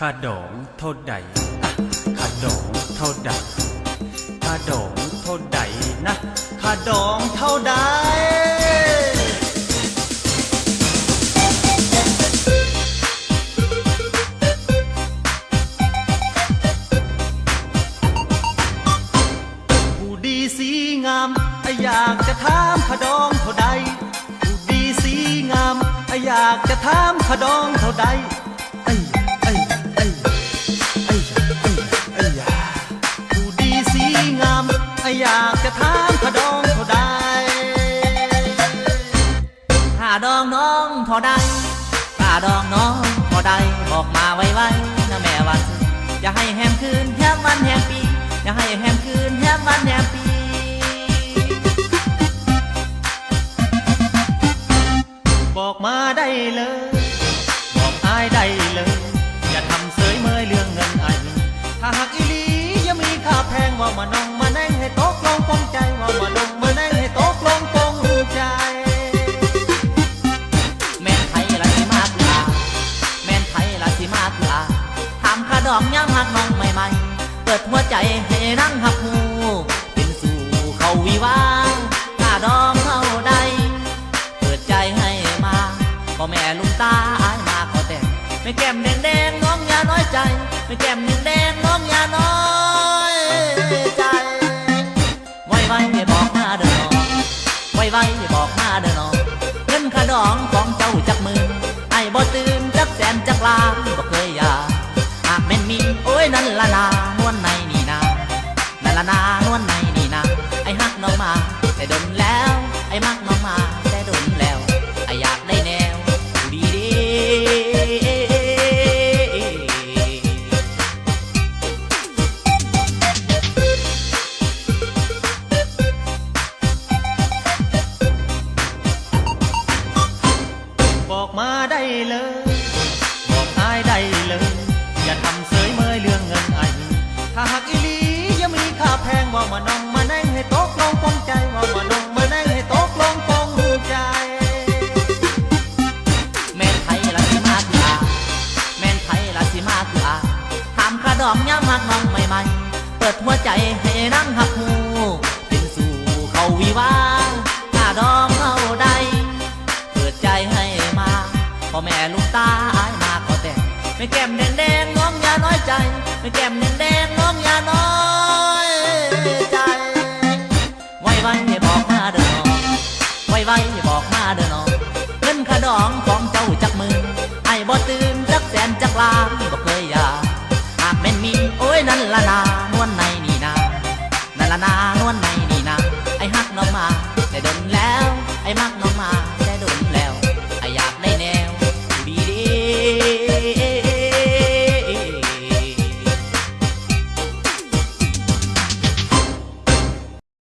ຄ່າດອງເທົ່າໃດ? ຄ່າດອງເທົ່າໃດ? ຄ່າດອງເທົ່າໃດນະ? ຄ່າດອງເທົ່າໃດ? ຜູ້ດີສີງາມ ອາ ຢາກຈະຖາມຄ່າດອງເທົ່າໃດ? ຜູ້ດີສີງາມ ອາ ຢາກຈະຖາມຄ່າດອງເທົ່າໃດ? ເອີຍ ເອີຍ ເອີຍ ເອີຍ ເອີຍ ເອີຍ ຜູ້ດີສີງາມ ອາ ຢາກຈະຖາມຄ່າດອງເທົ່າໃດ? ຄ່າດອງນ້ອງເທົ່າໃດ? ຄ່າດອງນ້ອງເທົ່າໃດ? ບອກມາໄວໆນະແມ່ວ່າຊື່ ຢ່າໃຫ້ແຮມຄືນແຮມວັນແຮມປີ ຢ່າໃຫ້ແຮມຄືນແຮມວັນແຮມປີ. ບອກມາໄດ້ເລີຍ ບອກອ້າຍໄດ້ເລີຍ ຢ່າທຳເສີຍເມີຍເລື່ອງເງິນອ້າຍມີ ຖ້າຮັກອີ່ຫຼີຢ່າມີຄ່າແພງ ເວົ້າມາໜ່ອງມາແໜງໃຫ້ຕົກລົງປົງໃຈ ເວົ້າມາໜ່ອງມາແໜງໃຫ້ຕົກລົງປົງໃຈ. ແມ່ນໃຜລະຊິມາຄືອ້າຍ ແມ່ນໃຜລະຊິມາຄືອ້າຍ ຖາມຄ່າດອງຍາມຮັກນ້ອງໃໝ່ໆ ເປີດຫົວໃຈໃຫ້ນາງຮັບຮູ້ ເປັນສູ່ເຂົາວິວາ ຄ່າດອງເທົ່າໃດ? ເປີດໃຈໃຫ້ມາ ພໍ່ແມ່ລຸງຕາອ້າຍມາຂໍແຕ່ງ ແມ່ແກ້ມແດງໆ ນ້ອງຢ່ານ້ອຍໃຈ ແມ່ແກ້ມແດງໆ ນ້ອງຢ່ານ້ອຍໃຈ. ໄວໆບອກມາເດີນ້ອງ ໄວໆບອກມາເດີນ້ອງ ເງິນຄ່າດອງຂອງເຈົ້າຈັກໝື່ນ ອ້າຍບໍ່ຕື່ມ ຈັກແສນຈັກລ້ານ ບໍ່ເຄີຍຢາກ ຫາກແມ່ນມີ ໂອ້ຍ ນັ້ນລະນາ ນວນໃນນີ້ນາ ນັ້ນລະນາ ນວນໃນນີ້ນາ ອ້າຍຮັກນ້ອງມາແຕ່ດົນແລ້ວ ອ້າຍມັກນ້ອງມາແຕ່ດົນແລ້ວ ອ້າຍຢາກໄດ້ແນວຜູ້ດີໆ. ບອກມາໄດ້ເລີຍ ບອກອ້າຍໄດ້ເລີຍ ຢ່າທຳເສີຍເມີຍເລື່ອງເງິນອ້າຍມີ ຖ້າຮັກອີ່ຫຼີຢ່າມີຄ່າແພງ ເວົ້າມາໜ່ອງມາແໜງໃຫ້ຕົກລົງປົງໃຈ ເວົ້າມາໜ່ອງມາແໜງໃຫ້ຕົກລົງປົງໃຈ. ແມ່ນໃຜລະຊິມາຄືອ້າຍ ແມ່ນໃຜລະຊິມາຄືອ້າຍ ຖາມຄ່າດອງຍາມຮັກນ້ອງໃໝ່ໆ ເປີດຫົວໃຈໃຫ້ນາງຮັບຮູ້ ເປັນສູ່ເຂົາວິວາ ຄ່າດອງເທົ່າໃດ? ເປີດໃຈໃຫ້ມາ ພໍ່ແມ່ລຸງຕາອ້າຍມາຂໍແຕ່ງ ແມ່ແກ້ມແດງໆ ນ້ອງຢ່ານ້ອຍໃຈ ແມ່ແກ້ມແດງໆ ນ້ອງຢ່ານ້ອຍໃຈ. ໄວໆບອກມາເດີນ້ອງ ໄວໆບອກມາເດີນ້ອງ ເງິນຄ່າດອງຂອງເຈົ້າຈັກໝື່ນ ອ້າຍບໍ່ຕື່ມ ຈັກແສນຈັກລ້ານ ບໍ່ເຄີຍຢາກ ຫາກແມ່ນມີ ໂອ້ຍ ນັ້ນລະນາ ນວນໃນນີ້ນາ ນັ້ນລະນາ ນວນໃນນີ້ນາ ອ້າຍຮັກນ້ອງມາແຕ່ດົນແລ້ວ ອ້າຍມັກ